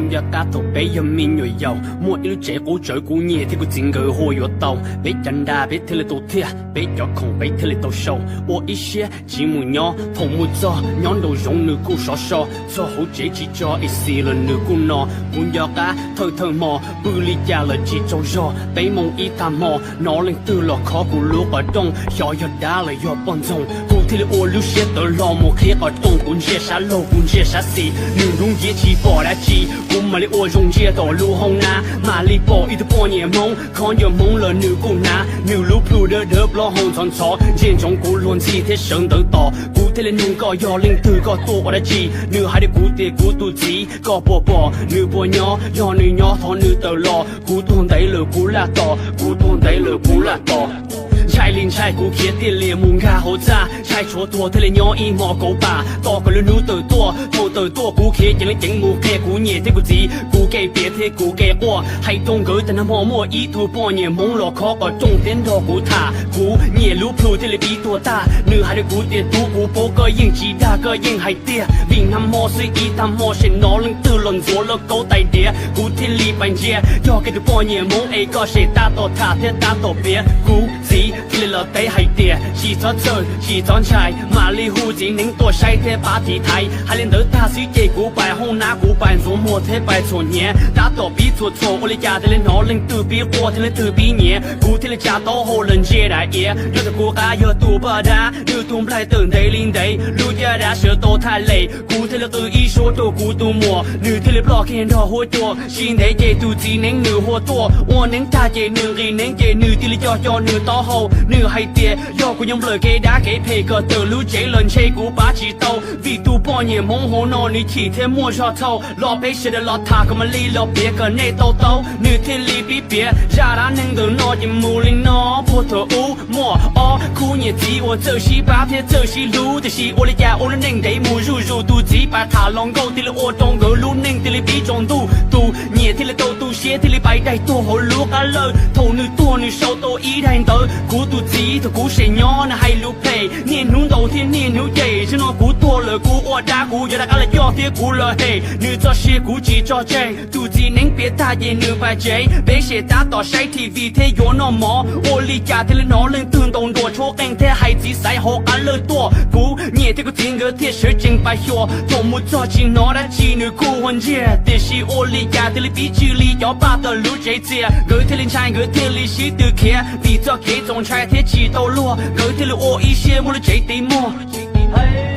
Nco qab thaum peb yog me nyuam yaus, muaj ib lub tsev qub tsawv, kuv niam thiab kuv txiv nkawd hu yuav tau. Peb cov nra peb thiaj li tau thiaj, peb cov khoom peb thiaj li tau sau. Ua ib siab tsis mus nyob, thaum mus txog nyob nraum zoov nws kuj sov so. Txog hauv tsev tsis tso ib xis los nws kuj no. Kuv nco qab thawj thawj hmo, pw li cas los tsis tsaug zog. Peb moos ib tag hmo, hnov leej twg los khob kuv lub qhov rooj. Xyov yog dab los yog poj ntxoog, kuv thiaj li ua lub siab tawv hlo mus qhib qhov rooj. Kuv ntsia sab laug, kuv ntsia sab xis, nws hnub nciab tsis pom dab tsi. Kuv mam li ua zoo ntsia tom lub hoob nab, mam li pom ib tug poj niam Hmoob, khob ncaws Hmoob los nws kuj hnav. Nws lub plhu dawb dawb, plaub hau ntxhov ntxhov, ntsia ntsoov kuv luag ntxhi thiab sawv ntawd tos. Kuv thiaj li nug koj yog leej twg, koj tuaj ua dab tsi. Nws hais rau kuv tias kuv tus txiv, koj puas pom nws puas nyob, yog nws nyob thov nws tawm los. Kuv tuag ntev lawm kuv laj tos, kuv tuag ntev lawm kuv laj tos. Ntshai li ntshai kuv khiav tiaj lias mus nkag hauv txaj, ntshai tshuav tuag thiaj li nyob ib hmo kauv pam, tos kom lwm hnub tawm tuaj. Thaum tawm tuaj kuv khiav ceev li ceev mus qhia kuv niam thiab kuv txiv, kuv kev piav thiab kuv kev quaj. Hais rau nkawd tias nag hmo muaj ib tug poj niam Hmoob los khob qhov rooj thiab nrog kuv tham. Kuv niam lub plhu thiaj li pib tuag tag, nws hais rau kuv tias tub, kuv paub koj yeej tsis dag, koj yeej hais tiag. Vim nag hmo xwb ib tag hmo sem hnov leej twg los ntxuav lauj kaub tais diav. Kuv thiaj li pais ntsia, yog kiag tus poj niam Hmoob es koj sem tab tom tham thiab tab tom piav. Kuv txiv thiaj li los teb hais tias tsis txhob txhawj tsis txhob ntshai, mam li hu txiv neeb tuaj saib thiab pab tiv thaiv. Hais li ntawd tag xwb ces kuv pais hoob nab, kuv pais ntxuav muag thiab pais txhuam hniav, tab tom pib txhuam txhuam ua li cas thiaj li hnov leej twg pib quaj thiab leej twg pib nyiav. Kuv thiaj li tsa taub hau los ntsia daim iav, nyob rau kuv qab yog tus poj dab, nws tus nplaig tawm ntev li ntev, lub caj dab sawv tau thaj les. Kuv thiaj li qw ib suab rau kuv tus muam, nws thiaj li ploj kiag nrog huab cua. Tsis ntev ces tus txiv neeb nws hu tuaj, ua neeb tag ces nws nqis neeb ces nws thiaj li coj coj nws taub hau. Nws hais tias yog kuv nyob nplawm kev dab kev phem kom tawm lub tsev los ntshe kuv pab tsis tau, vim tus poj niam Hmoob hauv no nws chim thiab muaj zog txhaum. Los peb sawv daws los tham kom mam li los piav kom nej tau taub. Nws thiaj li pib piav zaj dab neeg ntawm no ces mus li no. Puag thaum ub muaj ob khub niam txiv uas txawj sib pab thiab txawj sib hlub, tiam sis ua li cas ua lub neej ntev mus zuj zus, tus txiv pais tham hluas nkauj thiaj li ua rau nkawd lub neej thiaj li pib tsaus ntuj. Tus niam thiaj li tau tu siab thiaj li pais daig tuag hauv lub qab lawj. Thaum nws tuag nws sau tau ib daim ntawv, kuv tus txiv thaum kuv sem nyob nws hais lus phem, niaj hnub ntaus thiab niaj hnub cem. Zaum no kuv tuag lawm kuv ua dab kuv yuav rov qab los coj thiab kuv los hem, nws txoj sia kuv tsis tso tseg. Tus txiv neeb piav tag ces nws pais tsev, peb sem tab tom saib T V thiab yuav noj mov. Ua li cas thiaj li hnov leej twg ntaus nruas tshuab qeej thiab hais txiv xaiv hauv qab lawj tuaj. Kuv niam thiab kuv txiv nkawd thiaj sawv tsees pais xyuas, thaum mus txog tsis hnov dab tsi nws kuj hu ntsiag, tiam sis ua li cas thiaj li pib tswj li cov paj tawm lub tsev txias. Nkawd thiaj li ntshai nkawd thiaj li sib tw khiav, vim txoj kev txaus ntshai thiab tsis tau luag, nkawd thiaj li ua ib siab muab lub tsev tiv muag.